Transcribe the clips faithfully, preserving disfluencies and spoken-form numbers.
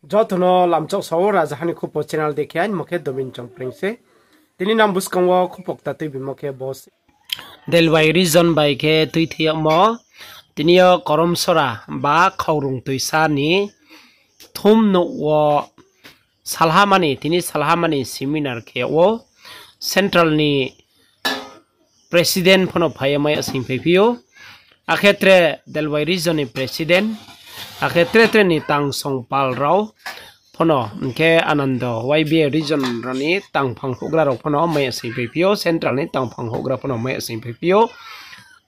Joto no lamchok sao Rajaha ni Khupo channel de khe, aini mo khe Domin Chongpreng se. Tini nang buskang wo khupo kta tuibimo khe bo se. Delwai region bai khe tuithei yagmo, tini yo Koromsora ba Khaurung Toisa ni thum nouh wo salhamani, tini salhamani seminar khe yag ou. Central ni president phano phai ye mai ya sing phaiphi ou. Akhe tre Delwai region ni president, akhe tre tre ni tangsong pal rao phano, hing khe Anando Y B A region rao ni tangphang houhgra rao phano mai ya sing phaiphi ou, central ni tangphang houhgra phano mai ya sing phaiphi ou.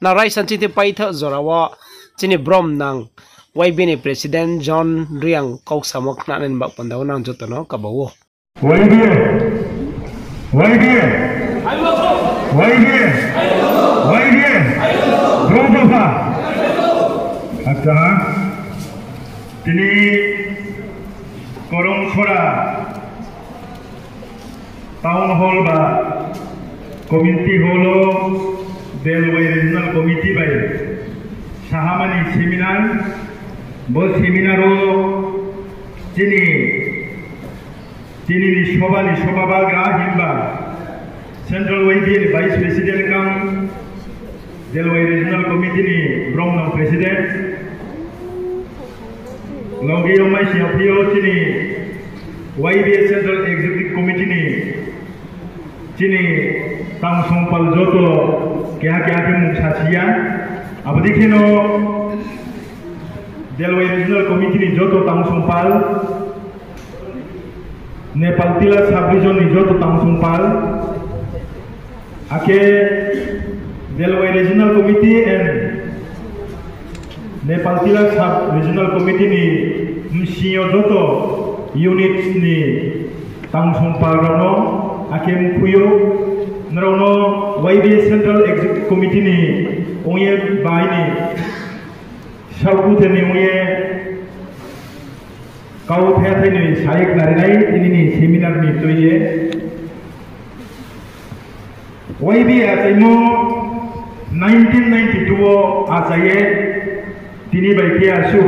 Nrao raisanchi te paithaoh jora wo chini bromnang Y B A ni president John Reang kau samo khnanai ni baoh panda wo nang joto no kaba ou. Y B A, Y B A, Y B A, Y B A, Bru dopha. Acha, tini Koromsora Town Hall ba Community Hall wo Delwai Regional Committee bai sahamani seminar, bo seminar wo chini, chini ni soba ni soba bagra himba Central Y B A ni Vice President kam Delwai Regional Committee ni bromnang President, loge yo mai sing ya phi ou chini Y B A Central Executive Committee ni chini tangsong pal joto keha keha khe mung sasi ya. Abo dei kheno Delwai Regional Committee ni joto tangsong pal, Nepal Tila Sub-Region ni joto tangsong pal, akhe Delwai Regional Committee and Nepal Tila Sub-Regional Committee ni bsing yo joto units ni tangsong pal rao no, akhe mkhui ou, nrao no Y B A Central Executive Committee ni ong ye bai ni saohkuthe ni ong ye kau thai thai ni sa ye khnari nai tini ni seminar ni tui ye. Y B A achaimo nineteen ninety-two wo achai ye tini bai khe asuh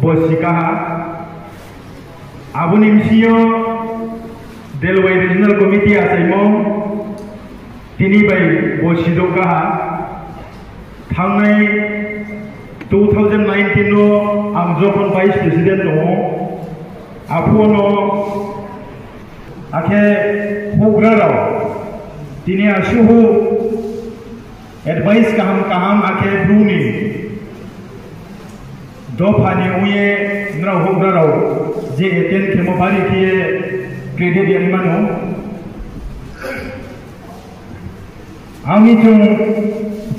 bo si kaha. Abo ni bsing yo Delwai Regional Committee achaimo tini bai bo si do kaha. Thanngnai two thousand nineteen no ang jokhon Vice President tong ou, aphuh no akhe houhgra rao tini asuh advice kaham kaham akhe Bru ni dopha ni ong ye nrao houhgra rao je attend khemo bari khe ye credit ya ni mano. Ang ni chung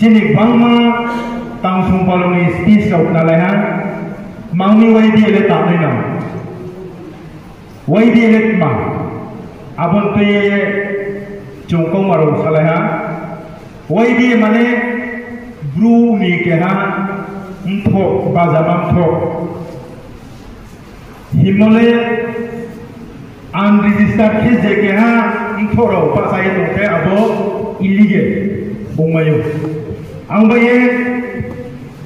chini gbangma tangsong pal rao ni speech rao khnalai ha, mangmi Y B A le tangnai nang. Y B A le tma, abo ni tui ye chung kauma rao salai ha. Y B A mane Bru ni keha mthoh, bajama mthoh. Himno le unregistered khe je keha mthoh rao bahcha ye tong khe abo illegal ongmai ou. Ang bai ye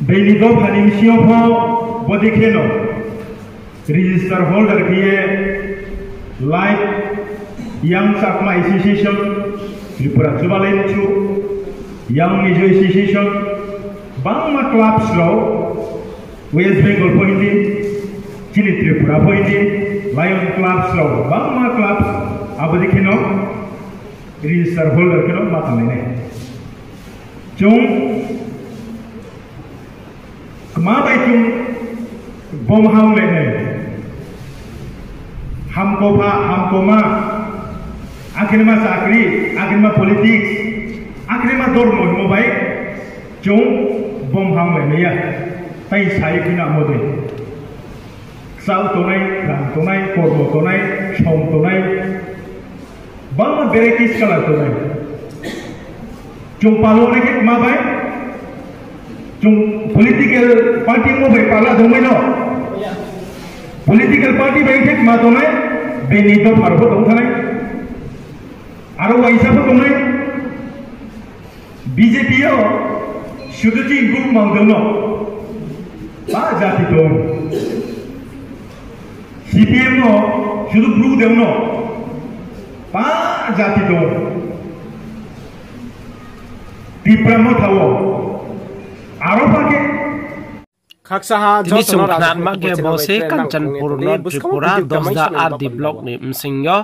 bini dopha ni bsing yo pho bodei kheno register holder khe ye Life Young Chakma Association, Tripura Jubilee Youth, Young Mizo Association, bangma clubs rao, West Bengal pho hing di, chini Tripura pho hing di, Lion clubs rao, bangma clubs, abo dei kheno register holder kheno ma tanglai nai. Chung kma bai chung bomhang le nai. Hamkopha, hamkoma, akhe ma chakri, akhe ma politics, akhe ma dormo hingmo bai chung bomhang le nai ya. Tai sai khe namo dei. Kchao tongnai, rang tongnai, kormo tongnai, som tongnai, bangma varieties color tongnai. Chung palo nai khe kma bai? Chung political party mo bai pala tongmai no? Political party bai khe kma tongnai? Bini dopha rao pho tong thanai. Aro waisa pho tongnai. B J P yo sudu chini group mang tong no. Ba jati tong. CPM no, sudu Bru de no, pa jati tong. Tipra Motha wo, aro pha khe. Tini chung khnatma khe bo se Kanchanpur North Tripura, Dosda R D block ni bsing yo.